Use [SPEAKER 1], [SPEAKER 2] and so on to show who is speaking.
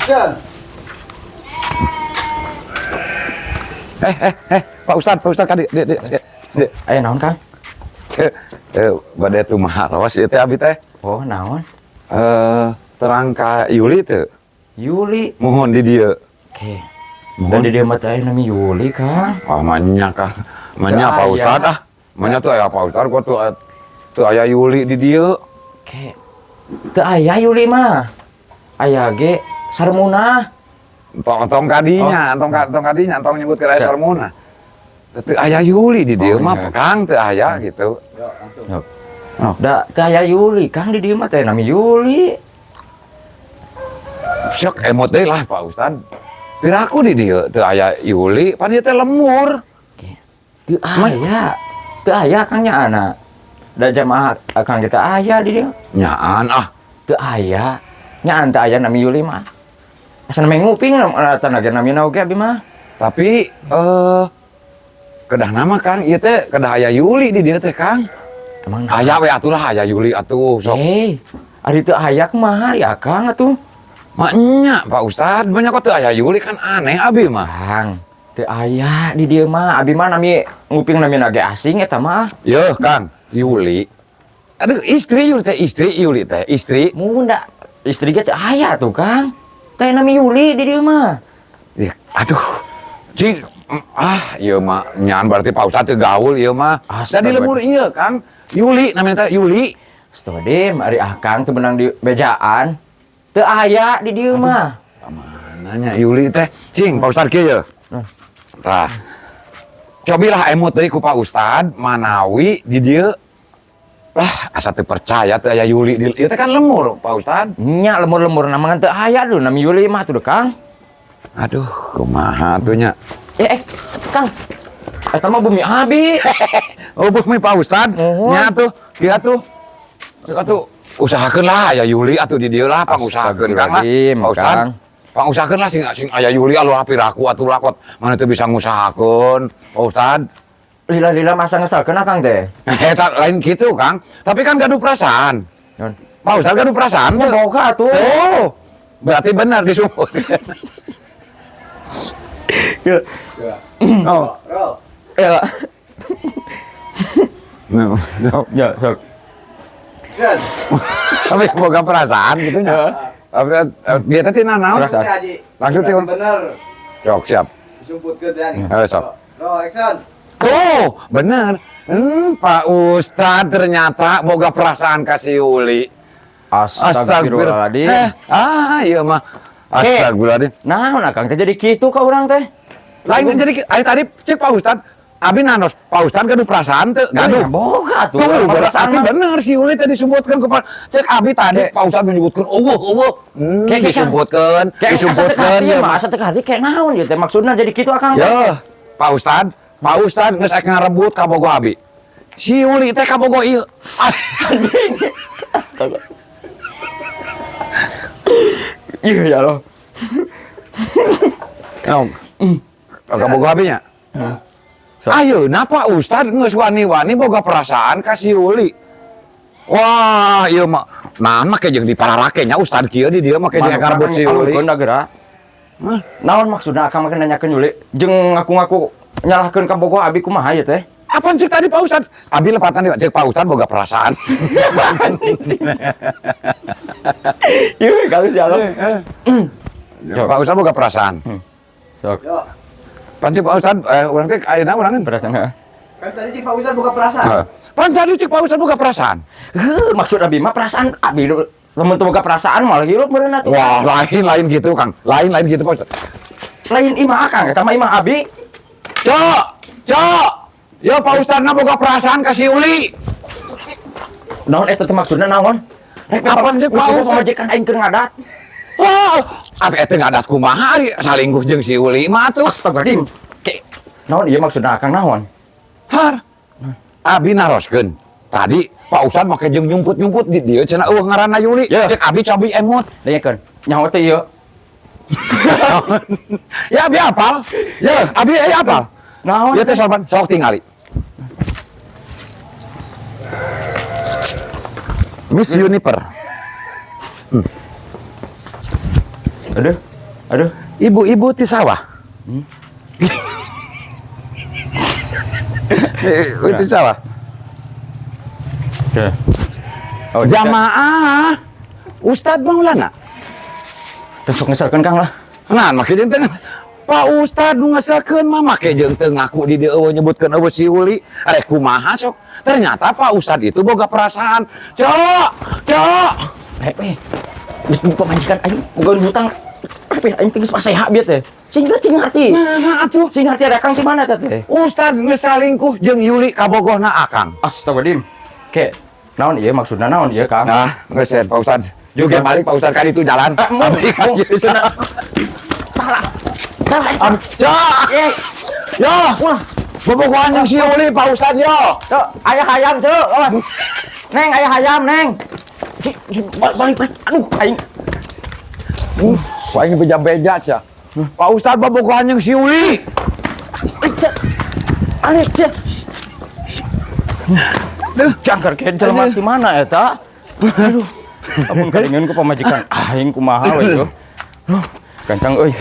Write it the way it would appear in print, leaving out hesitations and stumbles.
[SPEAKER 1] Action.
[SPEAKER 2] Pak Ustad, Pak Ustad kadi di.
[SPEAKER 3] Aya naon, Kang?
[SPEAKER 2] Bade tumaros ieu teh abi teh.
[SPEAKER 3] Oh, naon?
[SPEAKER 2] Terang ka Yuli teu?
[SPEAKER 3] Yuli.
[SPEAKER 2] Muhun di dieu.
[SPEAKER 3] Oke. Dan di dieu mah teh aya nami Yuli, Kang.
[SPEAKER 2] Ah, manya kah? Manya
[SPEAKER 3] Teu
[SPEAKER 2] Pak
[SPEAKER 3] aya.
[SPEAKER 2] Ustad ah. Manya tuh aya Pak Ustad kok tuh teu aya Yuli di dieu.
[SPEAKER 3] Oke. Teu aya Yuli mah. Aya ge Sarmunah.
[SPEAKER 2] Tong tong kadinya, tong tong kadinya, tong nyebut ke aya Sarmunah. Teu aya Yuli di dieu
[SPEAKER 3] Oh,
[SPEAKER 2] mah,
[SPEAKER 3] iya.
[SPEAKER 2] Kang, teu aya gitu.
[SPEAKER 1] Yuk, langsung.
[SPEAKER 3] Yok. Oh. Da teu aya Yuli, Kang, di dieu mah teh nami Yuli.
[SPEAKER 2] Sok emot deui lah Pak Ustad. Piraku di dieu teu aya Yuli, pan ieu teh lemur.
[SPEAKER 3] Teu aya. Teu aya Kang nya anak. Da jamaah Akang kita aya di dieu.
[SPEAKER 2] Nyaan ah.
[SPEAKER 3] Teu aya. Nyaan teu aya nami Yuli mah. Asa nami nguping tanaga namina oge abi mah.
[SPEAKER 2] Tapi kedah nama Kang, ieu teh kedah aya Yuli di dieu teh Kang.
[SPEAKER 3] Emang
[SPEAKER 2] Aya we atuh lah, aya Yuli atuh sok.
[SPEAKER 3] Ari teu aya kumaha ya Kang atuh?
[SPEAKER 2] Maknya Pak Ustad, banyak kok teu aya Yuli kan aneh abi mah.
[SPEAKER 3] Kang, teu aya di dieu mah. Abi mah nami nguping namina ge asing eta mah.
[SPEAKER 2] Yeuh Kang, Yuli. Aduh, istri Yuli teh, istri Yuli teh, istri.
[SPEAKER 3] Mun da istri ge teu aya tuh Kang. Teh nami Yuli di dieu mah.
[SPEAKER 2] Ih, aduh. Cing, ah, ieu mah nyaan berarti Pak Ustad teu gaul ieu mah. Da di lemur ieu Kang, Yuli namanya teh Yuli.
[SPEAKER 3] Astagfirullahaladzim, ari Akang teu beunang di bejaan. Teu aya di dieu mah.
[SPEAKER 2] Nanya Yuli teh, cing Pak Ustad kieu ye. Tah. Cobilah emut deui ku Pak Ustad manawi di dieu. Lah, asa teu percaya teu aya Yuli di ieu teh kan lemur Pak Ustad.
[SPEAKER 3] Nya lemur-lemur nama teu aya duh nami Yuli mah tuh Kang.
[SPEAKER 2] Aduh, kumaha tuh nya?
[SPEAKER 3] Kang. Eta mah bumi abi.
[SPEAKER 2] Oh, bumi Pak Ustad.
[SPEAKER 3] Nuhun.
[SPEAKER 2] Nya tuh, kieu atuh. Kieu atuh. Usahakeun lah aya Yuli atuh di dieu lah pangusahakeun Kang lah.
[SPEAKER 3] Astagfirullahaladzim,
[SPEAKER 2] Pak Ustad.
[SPEAKER 3] Kang.
[SPEAKER 2] Pangusahakeun lah sing aya Yuli anu piraku atuh lah kot mana teu bisa ngusahakeun Pak Ustad.
[SPEAKER 3] Lila-lila masa ngesalkeun Akang teh.
[SPEAKER 2] Eta lain gitu Kang, tapi kan gaduh perasaan.
[SPEAKER 3] Naon?
[SPEAKER 2] Pak Ustad gaduh perasaan
[SPEAKER 3] Nya
[SPEAKER 2] teu?
[SPEAKER 3] boga atuh.
[SPEAKER 2] Oh, berarti benar disumput. Oh.
[SPEAKER 1] Roll.
[SPEAKER 3] Ya.
[SPEAKER 2] No, no.
[SPEAKER 3] Ya, sok.
[SPEAKER 1] Action.
[SPEAKER 2] Tapi boga perasaan gitu nya. Tapi dia teh tina naon?
[SPEAKER 3] Perasaan.
[SPEAKER 1] Teh, Haji.
[SPEAKER 2] Langsung
[SPEAKER 1] Berarti
[SPEAKER 2] teh.
[SPEAKER 1] bener.
[SPEAKER 2] Sok siap.
[SPEAKER 1] Disumputkeun teh nih.
[SPEAKER 2] Ayo, sok.
[SPEAKER 1] Roll, action.
[SPEAKER 2] Tuh, bener. Pak Ustad ternyata boga perasaan kasih Yuli.
[SPEAKER 3] Astagfirullahaladzim.
[SPEAKER 2] Iya mah. Astagfirullahaladzim.
[SPEAKER 3] Naon Akang teh jadi kitu ka urang teh?
[SPEAKER 2] Lain jadi ayo tadi cek Pak Ustad, abi nanos, Pak Ustad gaduh perasaan teu? Gaduh.
[SPEAKER 3] Ya, boga tuh.
[SPEAKER 2] Tuh,
[SPEAKER 3] Perasaan
[SPEAKER 2] berarti
[SPEAKER 3] mah.
[SPEAKER 2] bener si Yuli tadi disumputkeun ke Pak. Cek abi tadi
[SPEAKER 3] Kek.
[SPEAKER 2] Pak Ustad menyebutkeun eueuh eueuh.
[SPEAKER 3] Kek, kek,
[SPEAKER 2] Disumputkeun,
[SPEAKER 3] Kayak
[SPEAKER 2] disumputkeun
[SPEAKER 3] ya
[SPEAKER 2] ya
[SPEAKER 3] mah asa teu hati kayak naon ieu teh maksudna jadi kitu Akang teh.
[SPEAKER 2] Ya, Pak Ustad, Pak Ustad geus ek ngarebut kabogo abi. Si Yuli teh kabogo ieu.
[SPEAKER 3] Astaga. Iya ya lo.
[SPEAKER 2] Naon? Kabogo abi nya?
[SPEAKER 3] Sok.
[SPEAKER 2] Ayeuna Pak Ustad geus wani-wani boga perasaan ka si Yuli. Wah, ieu mah naon make jeung dipararake nya Ustad kieu di dieu make jeung ngarebut si Yuli.
[SPEAKER 3] Alungkeun da geura.
[SPEAKER 2] Hah?
[SPEAKER 3] Naon maksudna Akang make nanyakeun Yuli jeung ngaku-ngaku nyalahkeun ka bogo abi kumaha ieu teh?
[SPEAKER 2] Apaan cek tadi Pak Ustad? Abi lepatan deui cek Pak Ustad boga perasaan.
[SPEAKER 3] Iya, kalau jalan.
[SPEAKER 2] Pak Ustad boga perasaan.
[SPEAKER 3] Sok.
[SPEAKER 1] Yo.
[SPEAKER 2] Pan cek Pak Ustad, urang teh ayeuna urang kan.
[SPEAKER 3] Perasaan heeh.
[SPEAKER 1] Kan tadi cik Pak Ustad buka perasaan.
[SPEAKER 2] Heeh. Pan tadi cek Pak Ustad boga perasaan.
[SPEAKER 3] Heuh, maksud abi mah perasaan abi lamun teu boga perasaan malah hirup meureun atuh.
[SPEAKER 2] Wah, lain-lain gitu Kang. Lain-lain gitu Pak Ustad.
[SPEAKER 3] Lain imah Akang eta mah imah abi.
[SPEAKER 2] Cok, cok. Yo Pak Ustadna boga perasaan ka si Yuli.
[SPEAKER 3] Naon eta teh maksudna naon? Rek
[SPEAKER 2] Apaan cek Pak
[SPEAKER 3] Pak
[SPEAKER 2] Ustad?
[SPEAKER 3] Pamajikan aing keur ngadat.
[SPEAKER 2] Wah, abi eta ngadat kumaha ari salingkuh jeung si Yuli mah atuh.
[SPEAKER 3] Astagfirullahaladzim. Ke naon ieu maksudna Akang naon?
[SPEAKER 2] Har. Abi naroskeun. Tadi Pak Ustad make jeung nyumput-nyumput di dieu cenah eueuh ngaranna Yuli.
[SPEAKER 3] Ya.
[SPEAKER 2] Cek abi cobi emot.
[SPEAKER 3] Dengekeun. Nyaho teh ieu.
[SPEAKER 2] Ya abi apal. Ya, abi apal.
[SPEAKER 3] Naon?
[SPEAKER 2] Ya teh sopan sok tingali. Miss Uniper.
[SPEAKER 3] Aduh. Aduh.
[SPEAKER 2] Ibu-ibu ti sawah. Ibu ti sawah.
[SPEAKER 3] Teh. Oh,
[SPEAKER 2] Jamaah Ustad Maulana.
[SPEAKER 3] Teu sok ngeselkeun, Kang, lah.
[SPEAKER 2] Nah, make jeung teu Pak Ustad nu ngeselkeun mah make jeung teu ngaku di dieu euweuh nyebutkeun euweuh si Uli. Arek kumaha sok? Ternyata Pak Ustad itu boga perasaan. Cok, cok.
[SPEAKER 3] Eh, eh. Geus pamajikan aing boga hutang. Tapi aing teh geus paseha bieu teh. Sing sing ngerti.
[SPEAKER 2] Nah, atuh.
[SPEAKER 3] Sing ngerti ada Kang di mana teh teh?
[SPEAKER 2] Ustad geus salingkuh jeung Yuli kabogohna Akang.
[SPEAKER 3] Astagfirullahaladzim. Ke, naon ieu maksudna, naon ieu, Kang?
[SPEAKER 2] Nah, geus ya, Pak Ustad. Juga balik Pak Ustad kan itu jalan.
[SPEAKER 3] Ah, mau,
[SPEAKER 2] Abdi kan
[SPEAKER 3] mau.
[SPEAKER 2] gitu.
[SPEAKER 3] Salah. Salah.
[SPEAKER 2] Cok.
[SPEAKER 3] Eh,
[SPEAKER 2] Yo,
[SPEAKER 3] ulah.
[SPEAKER 2] Bobogohan jeung si Yuli, Pak Ustad, yo.
[SPEAKER 3] Cok, aya hayam, Cok. Awas. Neng, aya hayam, Neng. Balik, balik, balik. Aduh, aing.
[SPEAKER 2] Wah, ini beja-beja ya. Pak Ustad bobogohan jeung si Yuli.
[SPEAKER 3] Eh, Cek. Aneh, Cek. Duh, jangkar ke jelema di mana eta? Aduh. Ampun karingan ku pamajikan aing kumaha we itu. Duh, gancang euy.